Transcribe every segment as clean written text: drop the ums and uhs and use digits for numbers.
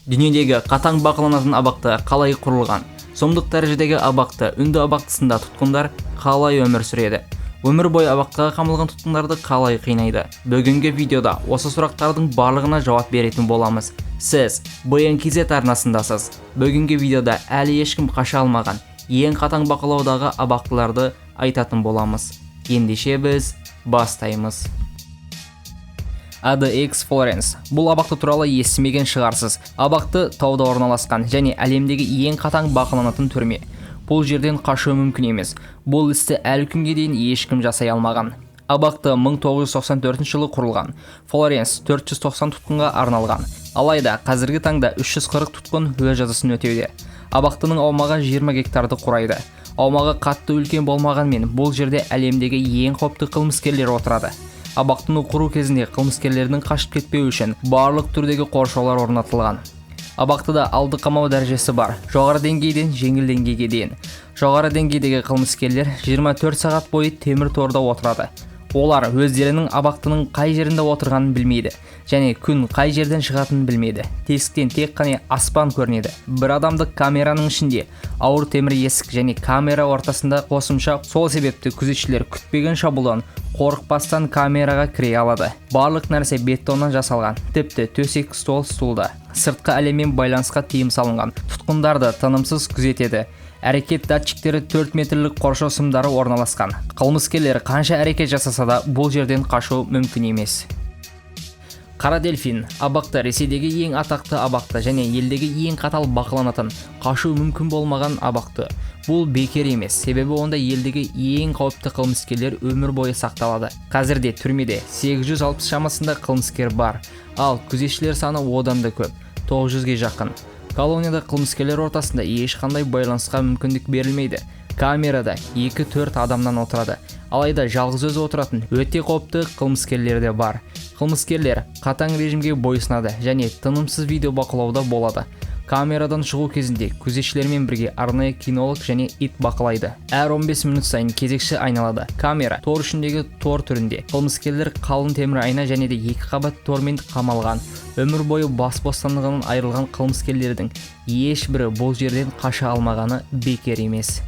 Дүниедегі қатаң бақыланатын абақты қалай құрылған? Сұмдық дәрежедегі абақты, үнді абақтысында тұтқындар қалай өмір сүреді? Өмір бойы абақтыға қамалған тұтқындарды қалай қинайды? Бүгінгі видеода осы сұрақтардың барлығына жауап беретін боламыз. Сіз BNKZ арнасындасыз. Бүгінгі видеода әлі ешкім қаша алмаған ең қатаң бақылаудағы абақтыларды айтатын боламыз. Ендеше біз бастаймыз. ADX Florence. Бұл абақты туралы естімеген шығарсыз. Абақты тауда орналасқан және әлемдегі ең қатаң бақыланатын түрме. Бұл жерден қашу мүмкін емес. Бұл істі әлі күнге дейін ешкім жасай алмаған. Абақты 1994 жылы құрылған. Флоренс 490 тұтқынға арналған. Алайда қазіргі таңда 340 тұтқын өз жазасын өтеуде. Абақтының аумағы 20 гектарды құрайды. Аумағы қатты үлкен болмағанмен, бұл жерде әлемдегі ең қауіпті қылмыскерлер отырады. Абақтыны құру кезінде қылмыскерлердің қашып кетпеуі үшін барлық түрдегі қоршаулар орнатылған. Абақтыда алды қамау дәрежесі бар. Жоғары деңгейден жеңіл деңгейге дейін. Жоғары деңгейдегі қылмыскерлер 24 сағат бойы темір торда отырады. Олар өздерінің абақтының қай жерінде отырғанын білмейді және күн қай жерден шығатынын білмейді. Тесіктен тек қана аспан көрінеді. Бір адамдық камераның ішінде ауыр темір есік және камера ортасында қосымша, сол себепті күзетшілер күтпеген шабуылдан қорықпастан камераға кіре алады. Барлық нәрсе бетоннан жасалған, тіпті төсек, стол, стулда. Сыртқы әлеммен байланысқа тыйым салынған. Тұтқындарды тынымсыз күзетеді. Әрекет датчиктері, 4 метрлік қоршау сымдары орналасқан. Қылмыскерлер қанша әрекет жасаса да, бұл жерден қашу мүмкін емес. Қара дельфин абақты Ресейдегі ең атақты абақты және елдегі ең қатал бақыланатын, қашу мүмкін болмаған абақты. Бұл бекер емес, себебі онда елдегі ең қауіпті қылмыскерлер өмір бойы сақталады. Қазірде түрмеде 860 шамасында қылмыскер бар, ал күзетшілер саны одан да көп, 900-ге жақын. Колонияда қылмыскерлер ортасында ешқандай байланысқа мүмкіндік берілмейді. Камерада 2-4 адамнан отырады. Алайда жалғыз өзі отыратын өте қауіпті қылмыскерлер де бар. Қылмыскерлер қатаң режимге бойсынады және тынымсыз видео бақылауда болады. Камерадан шығу кезінде күзетшілермен бірге арнайы кинолог және ит бақылайды. Әр 15 минут сайын кезекші айналады. Камера тор ішіндегі тор түрінде. Қылмыскерлер қалың темір айна және де екі қабат тормен қамалған. Өмір бойы бас бостандығынан айырылған қылмыскерлердің ешбірі бұл жерден қаша алмағаны бекер емес.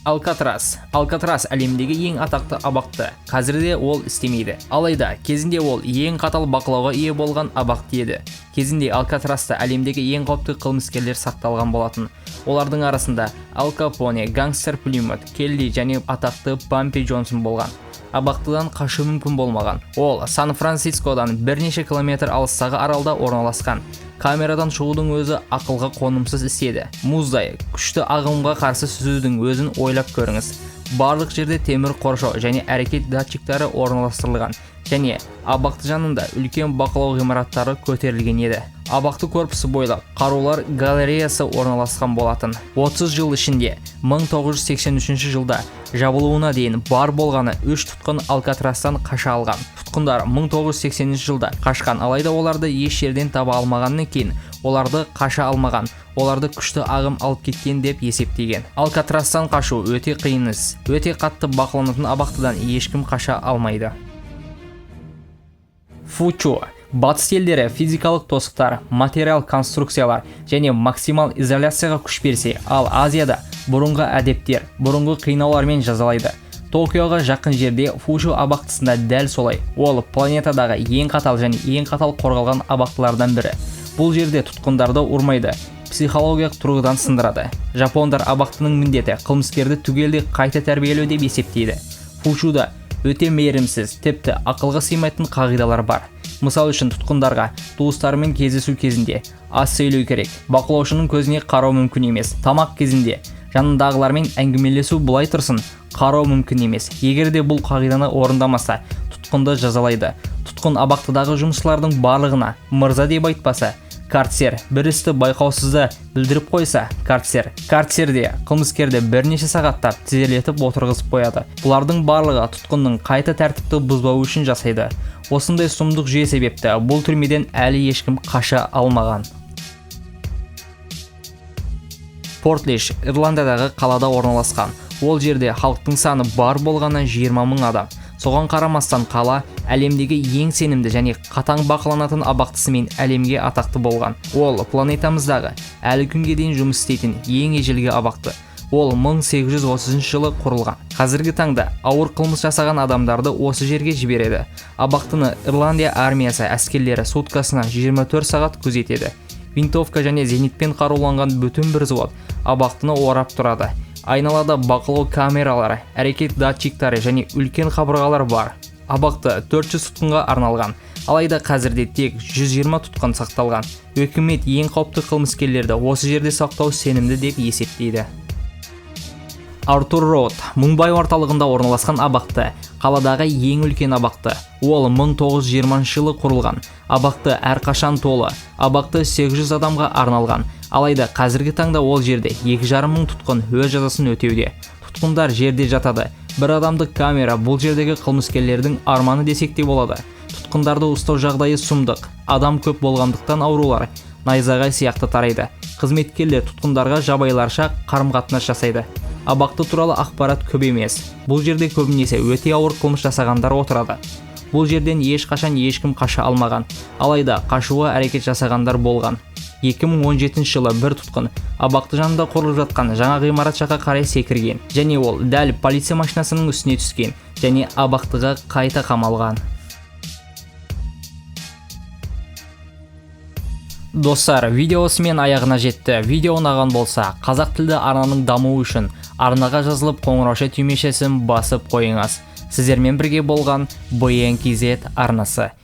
Алкатрас. Алкатрас әлемдегі ең атақты абақты. Қазірде ол істемейді. Алайда кезінде ол ең қатал бақылауға ие болған абақты еді. Кезінде Алкатраста әлемдегі ең қауіпті қылмыскерлер сақталған болатын. Олардың арасында Ал Капоне, гангстер Плюмет, Келли және атақты Бампи Джонсон болған. Абақтыдан қашу мүмкін болмаған. Ол Сан-Францискодан бірнеше километр алыстағы аралда орналасқан. Камерадан шығудың өзі ақылға қонымсыз іс еді. Мұздай күшті ағымға қарсы сүзудің өзін ойлап көріңіз. Барлық жерде темір қоршау және әрекет датчиктары орналастырылған және абақты жанында үлкен бақылау ғимараттары көтерілген еді. Абақты корпусы бойлап қарулар галереясы орналасқан болатын. 30 жыл ішінде 1983 жылда жабылуына дейін бар болғаны 3 тұтқын Алкатрастан қаша алған. Тұтқындар 1980 жылда қашқан, алайда оларды еш жерден таба алмағаннан кейін оларды қаша алмаған, оларды күшті ағым алып кеткен деп есептеген. Алкатрастан қашу өте қиын іс. Өте қатты бақыланатын абақтыдан ешкім қаша алмайды. Фучу. Батыс елдері физикалық тосықтар, материал конструкциялар және максимал изоляцияға күш берсе, ал Азияда бұрынғы әдептер, бұрынғы қинаулармен жазалайды. Токиоға жақын жерде Фучу абақтысында дәл солай. Ол планетадағы ең қатал және ең қатал қорғалған абақтылардан бірі. Бұл жерде тұтқындарды ұрмайды, психологиялық тұрғыдан сындырады. Жапондар абақтының міндеті қылмыскерді түгелдей қайта тәрбиелеу деп есептейді. Фучуда өте мейірімсіз, тіпті ақылға сыймайтын қағидалар бар. Мысал үшін, тұтқындарға туыстарымен кездесу кезінде аз сөйлеу керек, бақылаушының көзіне қарау мүмкін емес, тамақ кезінде жанындағылармен әңгімелесу былай тұрсын, қарау мүмкін емес. Егер де бұл қағиданы орындамаса, тұтқынды жазалайды. Тұтқын абақтыдағы жұмысшылардың барлығына мырза деп айтпаса, карцер. Бір істі байқаусызда бүлдіріп қойса, карцер. Карцерде қылмыскерді бірнеше сағаттап тізерлетіп отырғызып қояды. Бұлардың барлығы тұтқынның қайта тәртіпті бұзбауы үшін жасайды. Осындай сұмдық жүйе себепті бұл түрмеден әлі ешкім қаша алмаған. Портлиш Ирландиядағы қалада орналасқан. Ол жерде халықтың саны бар болғаны 20 мың адам. Соған қарамастан, қала әлемдегі ең сенімді және қатаң бақыланатын абақтысымен әлемге атақты болған. Ол планетамыздағы әлі күнге дейін жұмыс істейтін ең ежелгі абақты. Ол 1830 жылы құрылған. Қазіргі таңда ауыр қылмыс жасаған адамдарды осы жерге жібереді. Абақтыны Ирландия армиясы әскерлері суткасына 24 сағат күзетеді. Винтовка және зенитпен қаруланған бүтін бір взвод абақтыны орап тұрады. Айналада бақылау камералары, әрекет датчиктары және үлкен қабырғалар бар. Абақты 400 тұтқынға арналған. Алайда қазірде тек 120 тұтқын сақталған. Үкімет ең қауіпті қылмыскерлерді осы жерде сақтау сенімді деп есептейді. Артур Роуд, Мумбай орталығында орналасқан абақты, қаладағы ең үлкен абақты. Ол 1920 жылы құрылған. Абақты әрқашан толы. Абақты 800 адамға арналған. Алайда қазіргі таңда ол жерде 2,5 мың тұтқын өз жазасын өтеуде. Тұтқындар жерде жатады. Бір адамдық камера бұл жердегі қылмыскерлердің арманы десек те болады. Тұтқындарды ұстау жағдайы сұмдық. Адам көп болғандықтан, аурулар найзағай сияқты тарайды. Қызметкерлер тұтқындарға жабайыларша қарым-қатынас жасайды. Абақты туралы ақпарат көп емес. Бұл жерде көбінесе өте ауыр қылмыс жасағандар отырады. Бұл жерден ешқашан ешкім қаша алмаған. Алайда қашуға әрекет жасағандар болған. 2017 жылы бір тұтқын абақты жанында құрылып жатқан жаңа ғимарат жаққа қарай секірген және ол дәл полиция машинасының үстіне түскен және абақтыға қайта қамалған. Достар, видео осымен аяғына жетті. Видео ұнаған болса, қазақ тілді арнаның дамуы үшін арнаға жазылып, қоңырауша түймешесін басып қойыңыз. Сіздермен бірге болған BNKZ арнасы.